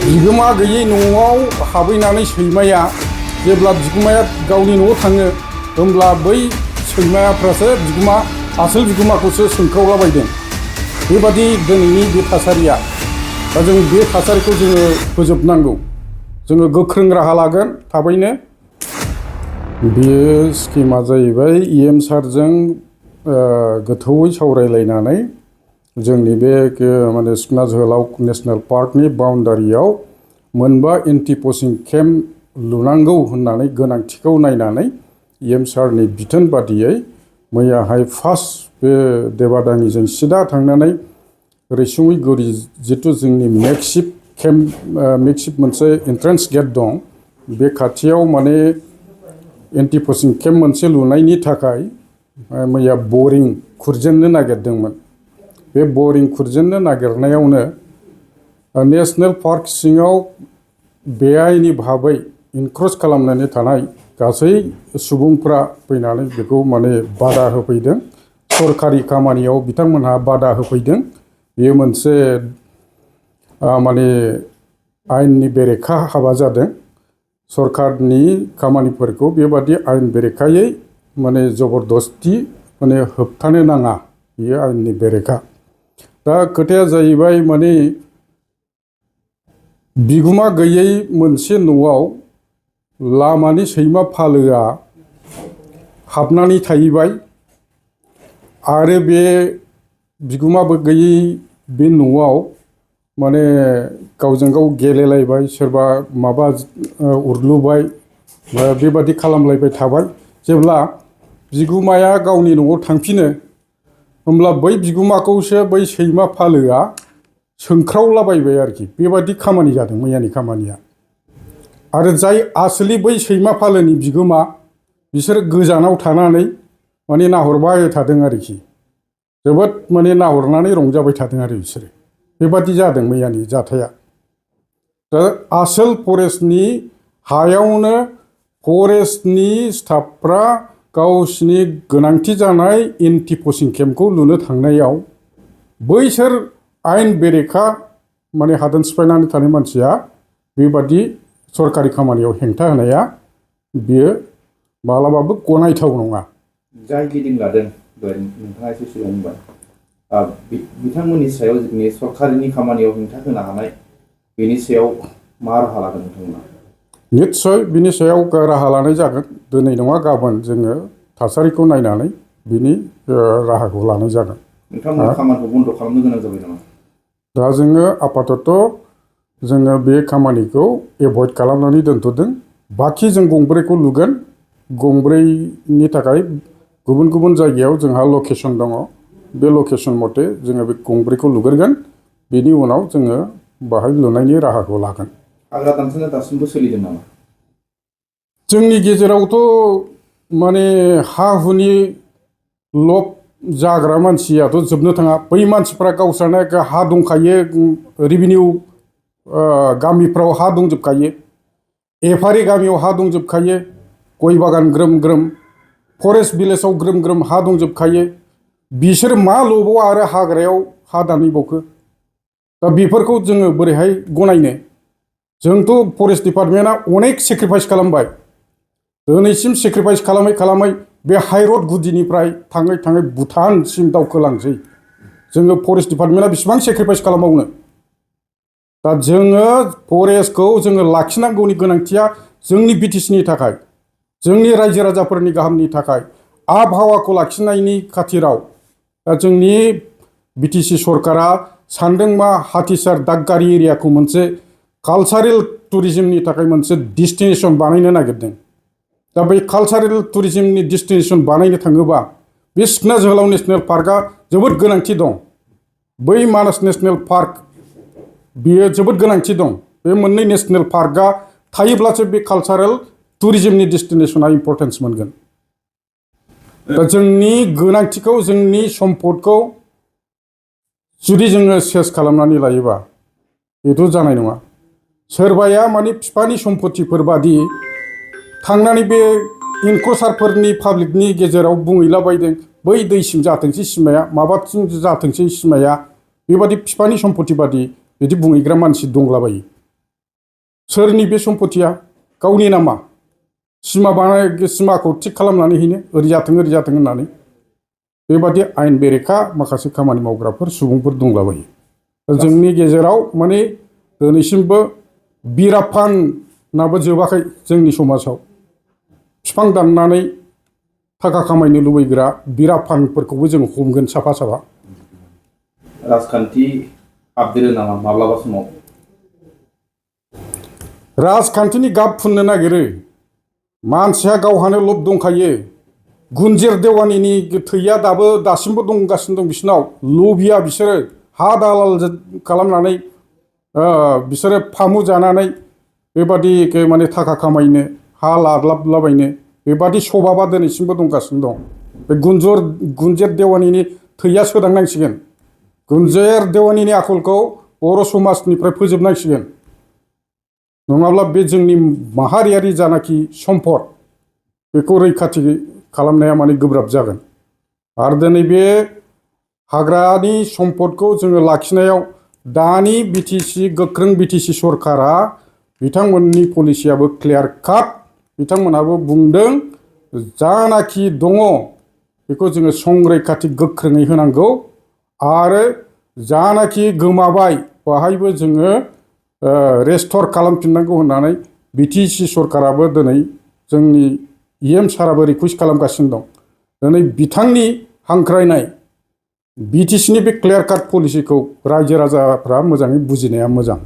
बिगोमा गैयै न'आव हाबैनानै सैमाया जेब्ला बिगुमाया गावनि न'आव थाङो होमब्ला बै सैमाफ्रासो बिगुमा आसोल बिगुमाखौसो सोंख्रावलाबायदों। बेबादि दिनैनि बे थासारिया। दा जों बे थासारिखौ जोङो फोजोबनांगौ। जोङो गोख्रों राहा लागोन थाबैनो। बेयो स्किमा जाहैबाय EM सारजों गोथौवै सावरायलायनानै जोंनि बे माने सिखना जोहोलाव नेसनेल पार्कनि बाउन्डारियाव मोनबा एन्टि पचिं केम्प लुनांगौ होननानै गोनांथिखौ नायनानै EM सारनि बिथोन बादियै मैयाहाय फार्स्ट बे देबादानिजों सिदा थांनानै रैसुंगुरि जिथु जोंनि मेकशिफ्ट मोनसे एन्ट्रेन्स गेट दं, बे खाथियाव माने एन्टि पचिं केम्प मोनसे लुनायनि थाखाय मैया बरिं खुरजेननो नागिरदोंमोन। बे बरिं खुरजेननो नागिरनायावनो नेसनेल पार्क सिङाव बेआइनि भाबै इनक्रच खालामनानै थानाय गासै सुबुंफ्रा फैनानै बेखौ माने बादा होफैदों। सरखारि खामानियाव बिथांमोनहा बादा होफैदों। बेयो मोनसे माने आयेननि बेरेखा हाबा जादों। सरकारनि खामानिफोरखौ बेबादि आयेन बेरेखायै माने जबरदस्ति माने होबथानो नाङा, बेयो आयेननि बेरेखा। दा खोथाया जाहैबाय माने बिगुमा गैयै मोनसे न'आव लामानि सैमा फालोआ हाबनानै थाहैबाय आरो बे बिगुमाबो गैयै बे न'आव माने गावजों गाव गेलेलायबाय, सोरबा माबा उरलुबाय, बेबादि खालामलायबाय थाबाय। जेब्ला बिगुमाया गावनि न'आव थांफिनो होमब्ला बै बिगुमाखौसो बै सैमा फालोआ सोंख्रावलाबायबाय आरोखि। बेबादि खामानि जादों मैयानि खामानिया। आरो जाय आसलि बै सैमा फालोनि बिगोमा बिसोर गोजानाव थानानै माने नाहरबाय थादों आरोखि। जोबोद माने नाहरनानै रंजाबाय थादों आरो बिसोरो। बेबादि जादों मैयानि जाथाया। दा आसोल फरेस्टनि हायावनो फरेस्टनि स्टाफफ्रा गावसिनि गोनांथि जानाय एन्टि पचिं केम्पखौ लुनो थांनायाव बैसोर आयेन बेरेखा माने हादान सिफायनानै थानाय मानसिया बेबादि सरकारि खामानियाव हेंथा होनाया बियो मालाबाबो गनायथाव नङा। जाय गिदिं लादों नोंथाङा एसे सिगां बुंबाय बिथांमोननि सायाव जोंनि सरकारिनि खामानियाव हेंथा होनो हानाय, बेनि सायाव मा राहा लागोन नोंथांमोना? निस्सय बिनि सायाव राहा लानाय जागोन। दिनै नङा गाबोन जोङो थासारिखौ नायनानै बिनि राहाखौ लानाय जागोन। नोंथांमोना खामानिखौ बन्द' खालामनो गोनां जाबाय नामा? दा जोङो आपातत जोङो बे खामानिखौ एभयड खालामनानै दोनथ'दों। बाखि जों गंब्रैखौ लुगोन। गंब्रैनि थाखाय गुबुन गुबुन जायगायाव जोंहा लकेसन दङ। बे लकेसन मथे जोङो बे गंब्रैखौ लुग्रोगोन। बेनि उनाव जोङो बाहाय लुनायनि राहाखौ लागोन। हाग्रा दानस्रांनाया दासिमबो सोलिदों नामा? जोंनि गेजेरावथ' माने हा हुनि लब जाग्रा मानसियाथ' जोबनो थाङा। बै मानसिफ्रा गावस्रानो हा दंखायो, रेभिनिउ गामिफ्राव हा दंजोबखायो, एफारि गामियाव हा दंजोबखायो, गय बागान ग्रोम ग्रोम, फरेस्ट भिलेजाव ग्रोम ग्रोम हा दंजोबखायो। बिसोर मा लबाव आरो हाग्रायाव हा दानहैबावखो? दा बेफोरखौ जोङो बोरैहाय गनायनो? जोंथ' फरेस्ट डिपार्टमेन्टआ अनेक सेक्रिफाइस खालामबाय। दिनैसिम सेक्रिफाइस खालामै खालामै बे हाइरड गुदिनिफ्राय थाङै थाङै भुटानसिम दावखोलांसै। जोङो फरेस्ट डिपार्टमेन्टआ बेसेबां सेक्रिफाइस खालामबावनो? दा जोङो फरेस्टखौ जोङो लाखिनांगौनि गोनांथिया जोंनि BTCनि थाखाय, जोंनि रायजो राजाफोरनि गाहामनि थाखाय, आबहावाखौ लाखिनायनि खाथिराव दा जोंनि BTC सरकारा सानदों मा हाथिसार दागगारि एरियाखौ मोनसे कालचारेल टुरिजमनि थाखाय मोनसे डेस्टिनेसन बानायनो नागिरदों। दा बै कालचारेल टुरिजमनि डेस्टिनेसन बानायनो थाङोबा बे सिखना जोहोलाव नेसनेल पार्कआ जोबोद गोनांथि दं। बै मानास नेसनेल पार्क बेयो जोबोद गोनांथि दं। बे मोननै नेसनेल पार्कआ थायोब्लासो बे कालचारेल टुरिजमनि डेस्टिनेसना इम्परटेन्स मोनगोन। दा जोंनि गोनांथिखौ, जोंनि सम्पदखौ जुदि जोङो सेस खालामनानै लायोबा बेथ' जानाय नङा। सोरबाया माने बिफानि सम्पतिफोर बादि थांनानै बे इनक्रचारफोरनि पाब्लिकनि गेजेराव बुंहैलाबायदों, बै दैसिम जाथोंसै सिमाया, माबासिम जाथोंसै सिमाया, बेबादि बिफानि सम्पति बादि बिदि बुंहैग्रा मानसि दंलाबायो। सोरनि बे सम्पतिया गावनि नामा सिमाखौ थिग खालामनानै हैनो ओरै जाथों होननानै बेबादि आयेन बेरेखा माखासे खामानि मावग्राफोर सुबुंफोर दंलाबायो जोंनि गेजेराव माने दिनैसिमबो बिराफानाबो जोबाखै जोंनि समाजाव बिफां दाननानै थाखा खामायनो लुबैग्रा बिराफानफोरखौबो जों हमगोन साफा साफा राजखान्थि हाबदेरो नामा माब्लाबा समाव राजखान्थिनि गाब फुननो नागिरो मानसिया गावहानो लब दंखायो गुनजेर देवानिनि थैया दासिमबो दंगासिनो दं बिसोरनाव लबिया बिसोरो हा दालाल खालामनानै बिसोरो फामु जानानै बेबादि माने थाखा खामायनो हा लादलाबलाबायनो बेबादि सभाबा दिनैसिमबो दंगासिनो दं बे गुनजेर देवानिनि थैया सोदांनांसिगोन गुनजेर देवानिनि आखलखौ बर' समाजनिफ्राय फोजोबनांसिगोन नङाब्ला बे जोंनि माहारियारि जानाखि सम्पद बेखौ रैखाथि खालामनाया माने गोब्राब जागोन आरो दिनै बे हाग्रानि सम्पदखौ जोङो लाखिनायाव दानि बिटिसि गोख्रों बिटिसि सरकारा बिथांमोननि पलिसियाबो क्लियार काट बिथांमोनहाबो बुंदों जानाखि दङ बेखौ जोङो संरैखाथि गोख्रोङै होनांगौ आरो जानाखि गोमाबाय बेहायबो जोङो रेस्ट'र खालामफिननांगौ होननानै बिटिसि सरकाराबो दिनै जोंनि EM साराबो रिकुवेस्ट खालामगासिनो दं दिनै बिथांनि हांख्रायनाय बिटिसिनि बे क्लियार काट पलिसिखौ रायजो राजाफ्रा मोजाङै बुजिनाया मोजां